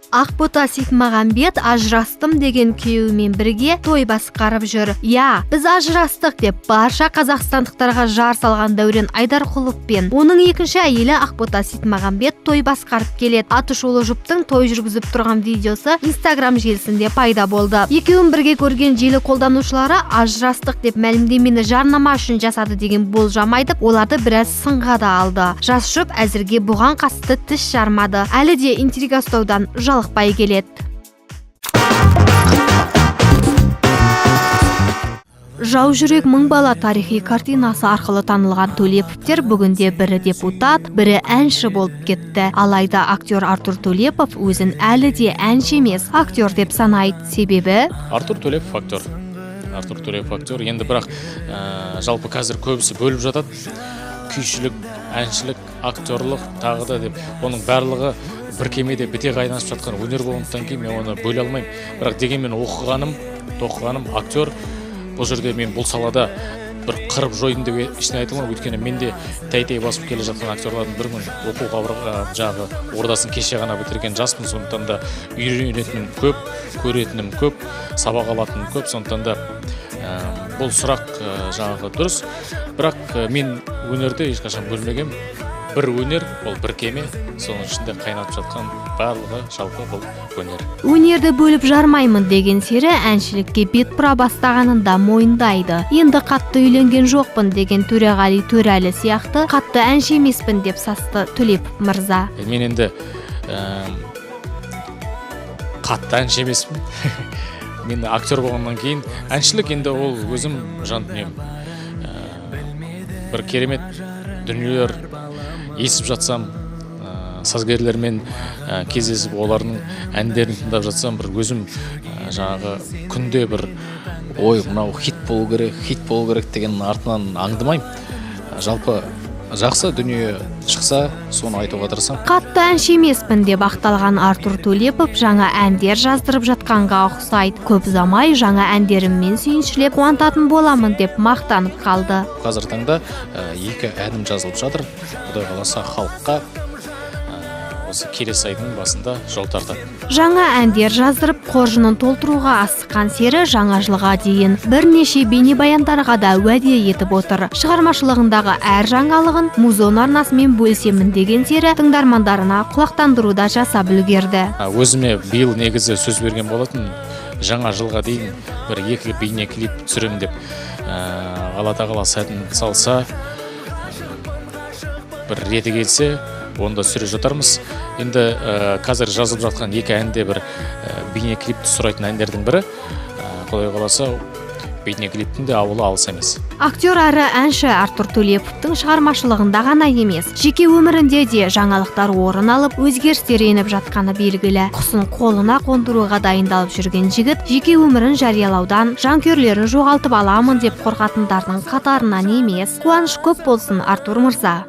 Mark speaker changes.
Speaker 1: Ақбота Сейтмағамбет ажырастым деген күйеуімен бірге той басқарып жүр. Я, біз ажырастық деп барша қазақстандықтарға жар салған Дәурен Айдарқұлов пен оның екінші әйелі Ақбота Сейтмағамбет той басқарып келеді. Атышулы жұптың той жүргізіп тұрған видеосы Инстаграм желісінде пайда болды. Екеуін бірге көрген желі қолданушылары ажырастық деп мәлімдемені жарнама үшін жасады деген болжам айтып, оларды біраз сынға да алды. Жас жұп әзірге бұған қатысты тіс жармады. Әлі де интрига ұстаудан жалықпай келеді. Жау жүрек мың бала тарихи картинасы арқылы танылған Төлеповтер бүгінде бірі депутат, бірі әнші болып кетті. Алайда актер Артур Төлепов өзін әлі де әнші емес, актер деп санайды. Себебі
Speaker 2: Артур Төлепов актер. Артур Төлепов актер. Енді бірақ жалпы қазір көбісі бөліп жатады. Күйшілік, әншілік, актерлық тағы да деп, оның барлығы бір кемеде біте қайнасып жатқан өнер болғандықтан кейін мен оны бөле алмаймын. Бірақ дегенмен оқығаным, тоқығаным актер. Бұл жерде мен бұл салада бір қырып жойдым деп ештеңе айта алмаймын, өйткені мен де тәй-тәй басып келе жатқан актерлардың бірімін. Оқу жағы ордасын кеше ғана бітірген жаспын, сондықтан да үйренетінім көп, көретінім көп, сабақ алатыным көп, сондықтан да бұл сұрақ жаңағы дұрыс. Бірақ мен өнерді ешқашан бөлмегенмін. Бір өнер, ол бір кеме, соның ішінде қайнап жатқан барлығы жалпы бұл өнер.
Speaker 1: Өнерді бөліп жармаймын деген сері әншілікке бет бұра бастағанын да мойындайды. Енді қатты үйленген жоқпын деген Төреғали Төрәлі сияқты қатты әнші емеспін деп састы Төлепов мырза.
Speaker 2: Мен енді қатты әнші емеспін. Мен актер болғаннан кейін әншілік енді ол өзім жан дүнием. Бір керемет дүниелер естіп жатсам, сазгерлермен кездесіп, олардың әндерін тыңдап жатсам, бір өзім жаңағы күнде бір ой, мынау хит болу керек, хит болу керек деген артынан аңдымаймын. Жалпы жақсы дүние шықса, соны айтуға тырысамын.
Speaker 1: Қатты әнші емеспін деп ақталған Артур Төлепов жаңа әндер жаздырып жатқанға ұқсайды. Көп ұзамай жаңа әндеріммен сүйіншілеп қуантатын боламын деп мақтанып қалды.
Speaker 2: Қазіргі таңда 2 әнім жазылып жатыр. Құдай қаласа халыққа осы келесі айдың басында жол тартады.
Speaker 1: Жаңа әндер жаздырып, қоржынын толтыруға асыққан сері жаңа жылға дейін бірнеше бейнебаяндарға да уәде етіп отыр. Шығармашылығындағы әр жаңалығын Музон арнасымен бөлісемін деген сері тыңдармандарына құлақтандыруда жасап үлгерді.
Speaker 2: Өзіме биыл негізі сөз берген болатын, жаңа жылға дейін бір 2 бейнеклип түсіремін деп. Алла тағала сәтін салса, бір реті келсе, онда түсіре жатармыз. Енді қазір жазылып жатқан 2 әнде бір бейнеклипті сұрайтын әндердің бірі. Құдай қаласа, бейнеклиптің де ауылы алыс емес.
Speaker 1: Актер әрі әнші Артур Төлеповтың шығармашылығында ғана емес, жеке өмірінде де жаңалықтар орын алып, өзгерістер еніп жатқаны белгілі. Құсын қолына қондыруға дайындалып жүрген жігіт жеке өмірін жариялаудан жанкүйерлерін жоғалтып аламын деп қорқатындардың қатарынан емес. Қуаныш көп болсын, Артур мырза.